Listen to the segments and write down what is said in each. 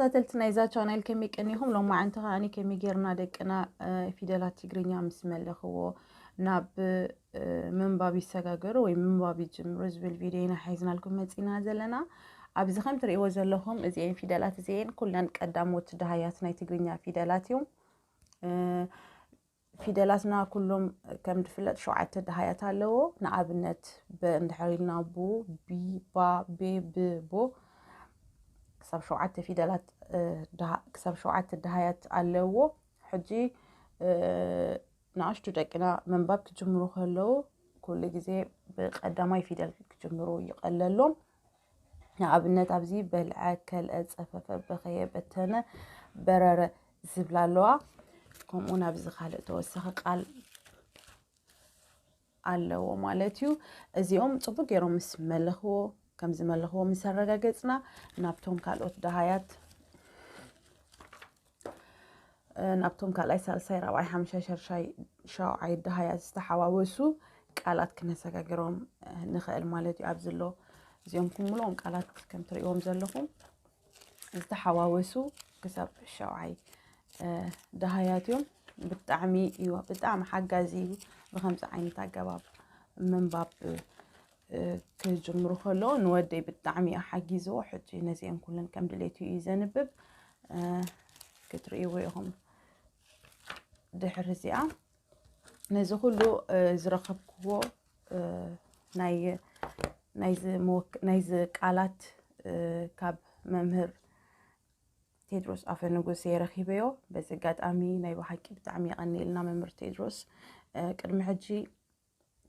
ተኸታተልቲ ናይዛ ቻናል ከመይ ቀኒኹም? ሎማዓንቲ ከዓኒ ከመይ ጌርና ደቅና፣ እ፣ ፊደላት ትግርኛ ምስ መለኽዎ ናብ፣ እ፣ ምንባብ ይሰጋገሩ ወይ ምንባብ ይጅምሩ ዝብል ቪድዮ ኢና ሒዝናልኩም መጺና ዘለና። ኣብዚ ከም ትርእይዎ ዘለኹም እዚኤን ፊደላት እዚኤን ኩለን ቀዳሞት ደሃያት ናይ ትግርኛ ፊደላት እዮም። እ፣ ፊደላትና ኩሎም ከም ዝፍለጥ ሸውዓተ ደሃያት ኣለዎ። ንኣብነት በ እንድሕር ኢልና ቡ፣ ቢ፣ ባ፣ ቤ፣ ብ፣ ቦ ክሳብ ሸውዓተ ፊደላት፣ እ፣ ደሃ-፣ ክሳብ ሸውዓተ ደሃያት ኣለዎ። ሕጂ፣ እ፣ ንኣሽቱ ደቅና ምንባብ ክጅምሩ ከለዉ ኩሉ ግዜ ብቀዳማይ ፊደል ክጅምሩ ይቐለሎም። ንኣብነት ኣብዚ በልዐ፣ ከልአ፣ ጸፈፈ፣ በኸየ፣ በተነ፣ በረረ ዝብላ ኣለዋ። ከምኡ እውን ኣብዚ ካልእ ተወሳኺ ቃል ኣለዎ ማለት እዩ። እዚኦም ጽቡቅ ገይሮም ምስ መለኽዎ፣ ከም ዝመለኽዎ ምስ ኣረጋገጽና ናብቶም ካልኦት ደሃያት እ፣ ናብቶም ካልኣይ፣ ሳልሳይ፣ ራብዓይ፣ ሓምሻይ፣ ሻድሻይ፣ ሻውዓይ ደሃያት ዝተሓዋወሱ ቃላት ክነሰጋግሮም፣ እ፣ ንኽእል ማለት እዩ። ኣብዚ ኣሎ እዚኦም ኩምልኦም ቃላት ከም ትርእይዎም ዘለኹም ዝተሓዋወሱ ክሳብ ሻውዓይ፣ እ፣ ደሃያት እዮም። ብጣዕሚ እዩ፣ ብጣዕሚ ሓጋዚ እዩ። ብኸምዚ ዓይነት ኣገባብ ምንባብ፣ እ፣ እ፣ ክጅምሩ ከለዉ ንወደይ ብጣዕሚ እዩ ሓጊዝዎ። ሕጂ ነዚአን ኩለን ከም ድሌቱ እዩ ዘንብብ። እ፣ ክትርእይዎ ኢኹም። ድሕሪ እዚኣ ነዚ ኩሉ፣ እ፣ ዝረኸብክዎ፣ እ፣ ናይ፣ ናይዚ መወክ-፣ ናይዚ ቃላት፣ እ፣ ካብ መምህር ቴድሮስ ኣፈ ንጉስ እየ ረኺበዮ። በዚ ኣጋጣሚ ናይ ብሓቂ ብጣዕሚ የቐንየልና መምህር ቴድሮስ። እ፣ ቅድሚ ሕጂ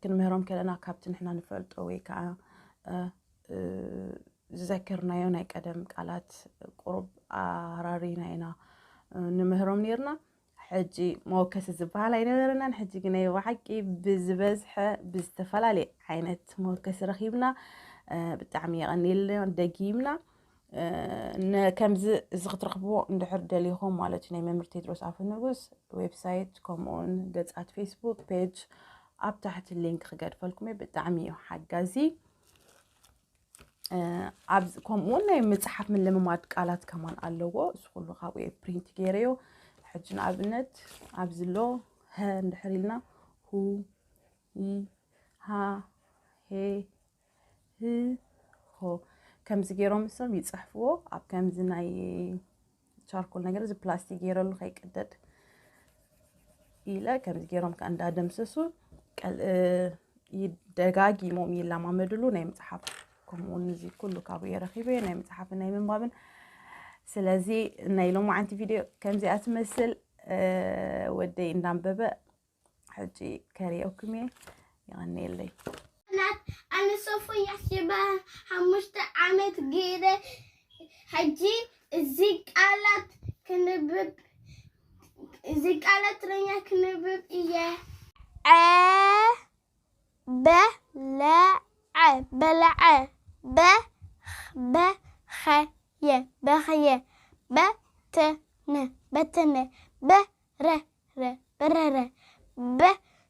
ክንምህሮም ከለና ካብቲ ንሕና ንፈልጦ ወይ ከዓ፣ እ፣ እ፣ ዝዘከርናዮ ናይ ቀደም ቃላት ቁሩብ ኣራሪና ኢና፣ እ፣ ንምህሮም ነይርና። ሕጂ መወከሲ ዝበሃል ኣይነበረናን። ሕጂ ግን ናይ ብሓቂ ብዝበዝሐ ብዝተፈላለየ ዓይነት መወከሲ ረኺብና። እ፣ ብጣዕሚ የቐንየልና ደጊምና። እ፣ ነ-፣ ከምዚ እዚ ክትረኽብዎ እንድሕር ደሊኹም ማለት እዩ፣ ናይ መምህር ቴድሮስ ኣፈ ንጉስ ዌብሳይት ከምኡውን ገጻት ፌስቡክ ፔጅ ኣብ ታሕቲ ሊንክ ክገድፈልኩም እየ። ብጣዕሚ እዩ ሓጋዚ። እ፣ ኣብዚ ከምኡውን ናይ ምጽሓፍ ምልምማድ ቃላት ከማን ኣለዎ። እሱ ኩሉ ካብኡ እየ ፕሪንት ገይረዮ። ሕጂ ንኣብነት ኣብዚ ኣሎ ሀ እንድሕር ኢልና ሁ፣ ሂ፣ ሃ፣ ሄ፣ ህ፣ ሆ። ከምዚ ገይሮም እሶም ይጽሕፍዎ። ኣብ ከምዚ ናይ ቻርኮል ነገር እዚ ፕላስቲክ ገይረሉ ከይቀደድ ኢለ ከምዚ ገይሮም ከኣ እንዳደምሰሱ ቀል-፣ እ፣ ይደጋጊሞም ይለማመድሉ ናይ ምጽሓፍ። ከምኡውን እዚ ኩሉ ካብኡ እየ ረኺበ ናይ ምጽሓፍን ናይ ምንባብን። ስለዚ ናይ ሎማዓንቲ ቪድዮ ከምዚኣ ትመስል። እ፣ ወደይ እንዳንበበ ሕጂ ከርእየኩም እየ። የቐንየለይ። ናት ኣነ ሶፎንያስ ይበሃል። ሓሙሽተ ዓመት ገይረ። ሕጂ እዚ ቃላት ክንብብ፣ እዚ ቃላት ትግርኛ ክንብብ እየ። ዐ፣ በለዐ፣ በለዐ። በ፣ በኸየ፣ በኸየ። በተነ፣ በተነ። በረረ፣ በረረ። በ፣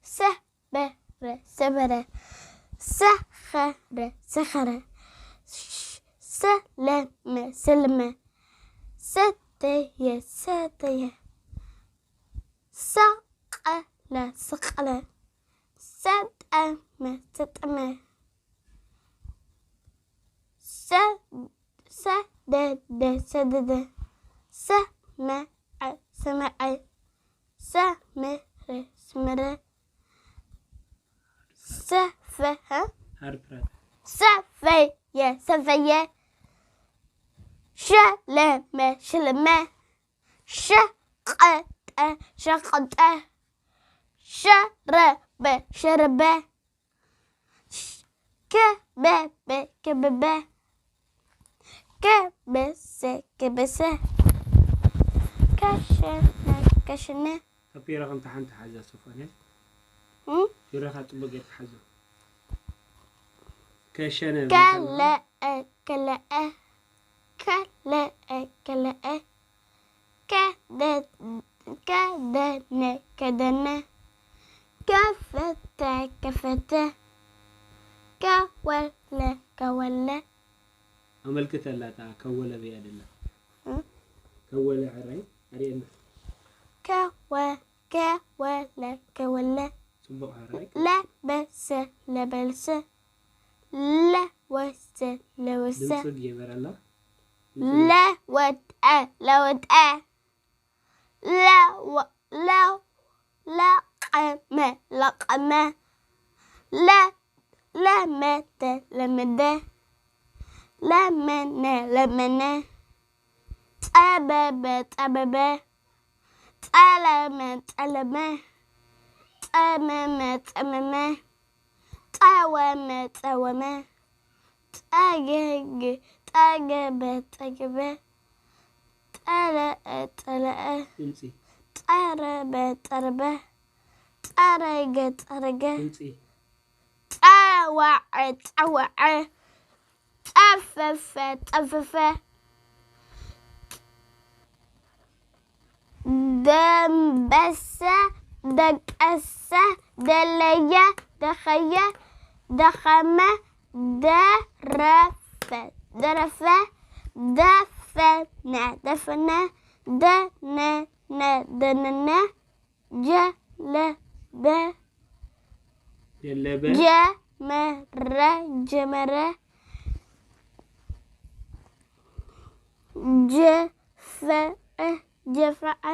ሰ፣ በረ፣ ሰበረ። ሰኸረ፣ ሰኸረ። ሽ-፣ ሰለመ፣ ሰለመ። ሰተየ፣ ሰተየ። ሰቀለ፣ ሰቀለ። ሰጠመ፣ ሰጠመ። ሰ-፣ ሰደደ፣ ሰደደ። ሰመዐ፣ ሰመዐ። ሰመረ፣ ሰመረ። ሰፈ-፣ ሀ? ሃርድ ፕራት። ሰፈየ፣ ሰፈየ። ሸለመ፣ ሸለመ። ሸቀጠ፣ ሸቀጠ። ሸረበ፣ ሸረበ። ሽ-፣ ከበበ፣ ከበበ። ከበሰ፣ ከበሰ። ከሸነ፣ ከሸነ። ካብ ፒራኻ እንተ ሓንቲ ሓዛ ሶፎንያስ። እም? ፒራኻ ጽቡቕ ጌርካ ሓዞ። ከሸነ ከለአ፣ ከለአ። ከለአ፣ ከለአ። ከደ-፣ ከደነ፣ ከደነ። ከፈተ፣ ከፈተ። ከወለ፣ ከወለ። ኣመልክተላ እታ ከወለ በይ ኣይደላ። እም? ከወለ ሕራይ ኣርእየና። ከወ ከወለ ከወለ ጽቡቕ ሕራይ። ለበሰ ለበልሰ ለወሰ ለወሰ ድምፁ ገበረላ። ለወጠ ለወጠ ለወ- ለ- ለቀመ ለቀመ ለ- ለመደ ለመደ ለመነ ለመነ ጠበበ ጠበበ ጠለመ ጠለመ ጠመመ ጠመመ ጠወመ ጠወመ ጠገገ ጠገበ ጠገበ ጠለአ ጠለአ ድምፂ ጠረበ ጠረበ ጠረገ ጠረገ ድምፂ ጠወዐ ጠወዐ ጠፈፈ ጠፈፈ ደንበሰ ደቀሰ ደለየ ደኸየ ደኸመ ደረፈ ደረፈ ደፈነ ደፈነ ደነነ ደነነ ጀለበ ደለበ ጀመረ ጀመረ ጀፈዐ ጀፈዐ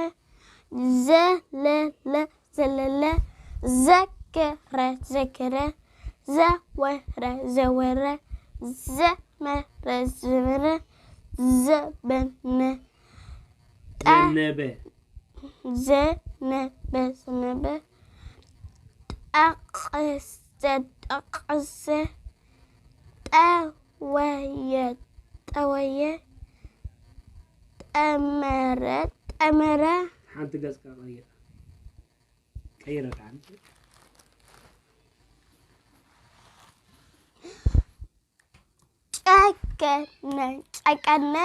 ዘለለ ዘለለ ዘከረ ዘከረ ዘወረ ዘወረ ዘመረ ዘመረ ዘበነ ጠ- ዘነበ ዘነበ ዘነበ ጠቀሰ ጠቀሰ ጠወየ ጠወየ ጠመረ ጠመረ ሓንቲ ገጽካ ቀይር። ቀይረታ ሓንቲ። ጨከነ ጨቀነ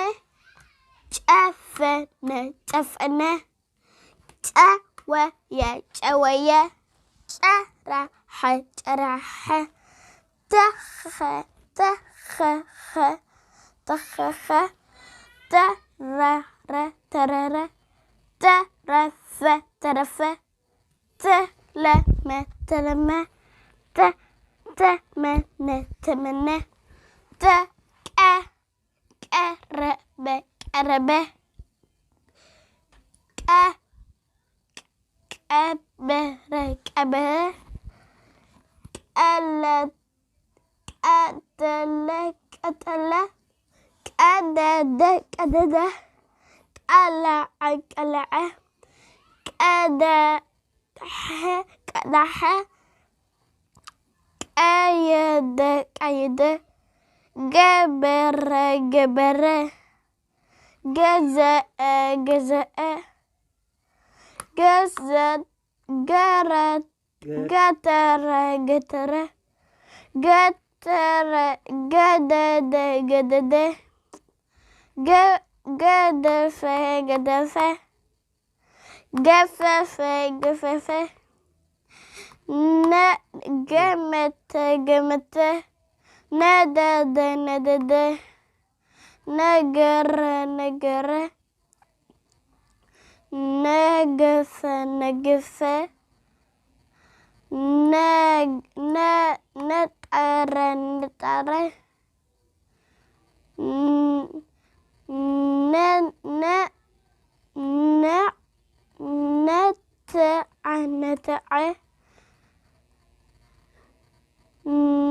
ጨፈነ ጨፈነ ጨወየ ጨወየ ጨራሐ ጨራሐ ተኸ ተኸኸ ተኸኸ ተራረ ተረረ ተረፈ ተረፈ ተለመ ተለመ ተ ተመነ ተመነ ተ ቀ ቀረበ ቀረበ ቀ ቀበረ ቀበረ ቀለ ቀጠለ ቀጠለ ቀደደ ቀደደ ቀለዐ ቀለዐ ቀደሐ ቀደሐ ቀየደ ቀየደ ገበረ ገበረ ገዘአ ገዘአ ገዘ ገረ ገተረ ገተረ ገተረ ገደደ ገደደ ገ- ገደፈ ገደፈ ገፈፈ ገፈፈ ነ- ገመተ ገመተ ነደደ ነደደ ነገረ ነገረ ነገፈ ነገፈ ነ- ነ- ነጠረ ነጠረ ነ- ነ- ነ- ነ- ነተዐ ነተዐ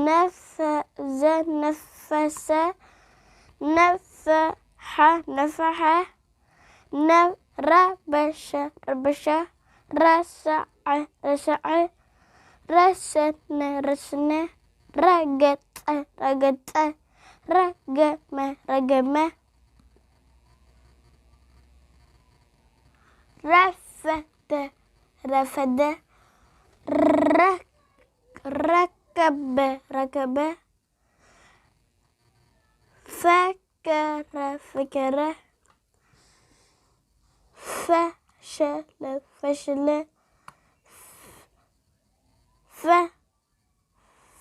ነፈዘ ነፈሰ ነፈሐ ነፈሐ ነ- ረበሸ ረበሸ ረሰዐ ረሰዐ ረሰነ ረስነ ረገጠ ረገጠ ረገመ ረገመ ረፈደ ረፈደ ረ- ረከበ ረከበ ፈ- ከረ ፈከረ ፈሸለ ፈሸለ ፈ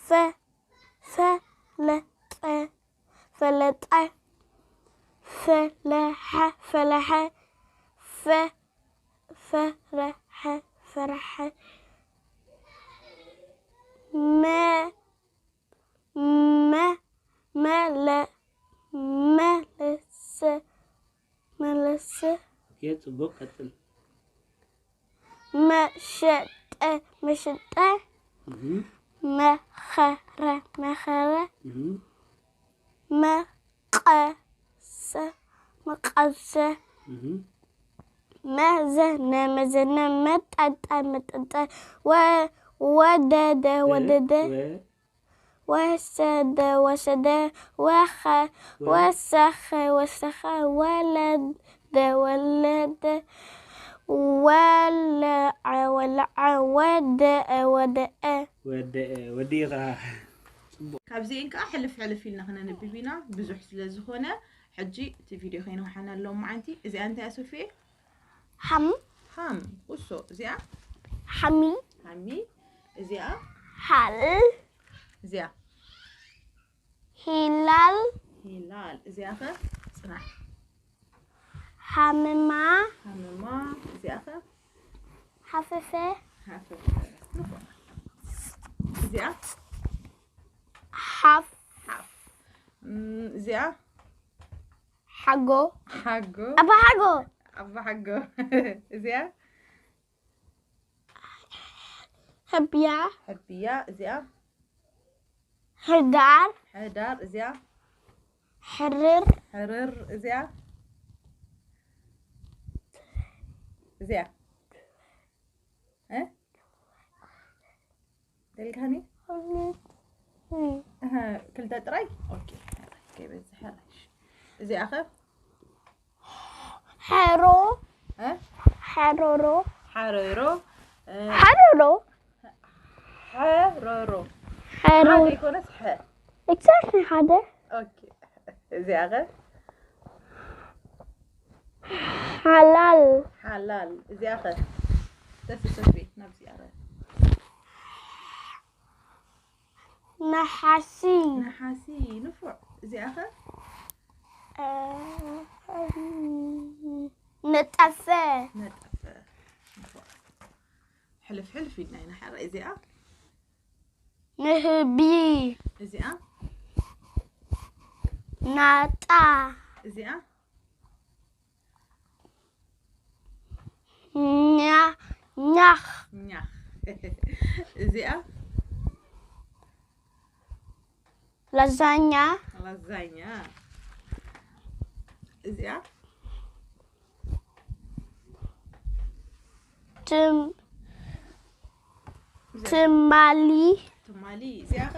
ፈ ፈለጠ ፈለጠ ፈለሐ ፈለሐ ፈ ፈረሐ ፈረሐ መ መ መለ መለሰ መለሰ ኦኬ፣ ጽቡቅ ቀጥል። መሸጠ መሸጠ እህ መኸረ መኸረ እህ መቀሰ መቀሰ እህ መዘነ መዘነ መጠጠ መጠጠ ወ ወደደ ወደደ ወ ወሰደ ወሰደ ወኸ ወሰኸ ወሰኸ ወለደ ወለደ ወለዐ ወለዐ ወደአ ወደአ ወደአ ወዲኻ። ካብዚኤን ከዓ ሕልፍ ሕልፍ ኢልና ክነንብብ ኢና ብዙሕ ስለ ዝኾነ። ሕጂ እቲ ቪድዮ ከይነውሓና ኣለዎም መዓንቲ። እዚኣ እንታይ ኣሶፌ? ሓም ሃም። ቁሶ። እዚኣ ሓሚ ሃሚ። እዚኣ ሓል እዚኣ ሂላል ሂላል። እዚኣ ኸ ጽናሕ ሓምማ ሃምማ። እዚኣ ኸ ሓፈፈ ሃፈፈ። እዚኣ ሓፍ ሓፍ። እም፣ እዚኣ ሓጎ ሓጎ ኣባ ሓጎ ኣባ ሓጎ። እዚኣ ሕብያ ሕብያ። እዚኣ ሕዳር ሕዳር። እዚኣ ሕርር ሕርር። እዚኣ እዚኣ እ ደልካኒ እህ፣ ክልተ ጥራይ። ኦኬ፣ ከይበዝሕ። እዚኣ ኸ ሕሮ እ ሕሮሮ ሓረሮ እ ሕሮሮ ሓረሮ ሕሮ ሓደ ይኮነስ ሐ exactly ሓደ ኦኬ። እዚኣ ኸ ሓላል ሓላል። እዚኣ ኸ ተስሰፊ ናብዚኣ ኸ ነሓሲ ነሓሲ። ንፉዕ። እዚኣ ኸ ነጠፈ ነጠፈ። ንፉዕ። ሕልፍ ሕልፍ ኢልና ኢና። ሕራይ። እዚኣ ንህቢ እዚኣ ናጣ እዚኣ ኛ ኛኽ ኛኽ። እዚኣ ላዛኛ ላዛኛ። እዚኣ ትም ትማሊ ትማሊ። እዚኣ ኸ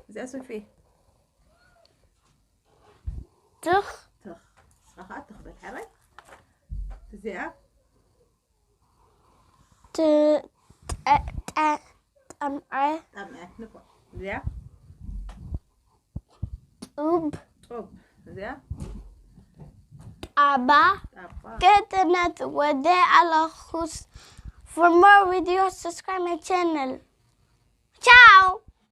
እዚኣ ሶፊ ትኽ ትኽ። ንስኻ ኸዓ ትኽ በል። ሕራይ። እዚኣ ት- ጠ- ጠ- ጠምዐ ጠምዐ። ንፉዕ። እዚኣ ጡብ ጡብ። እዚኣ ጣባ ጣባ። ገጥነት ወደ ኣለኹስ። For more videos, subscribe my channel. Ciao!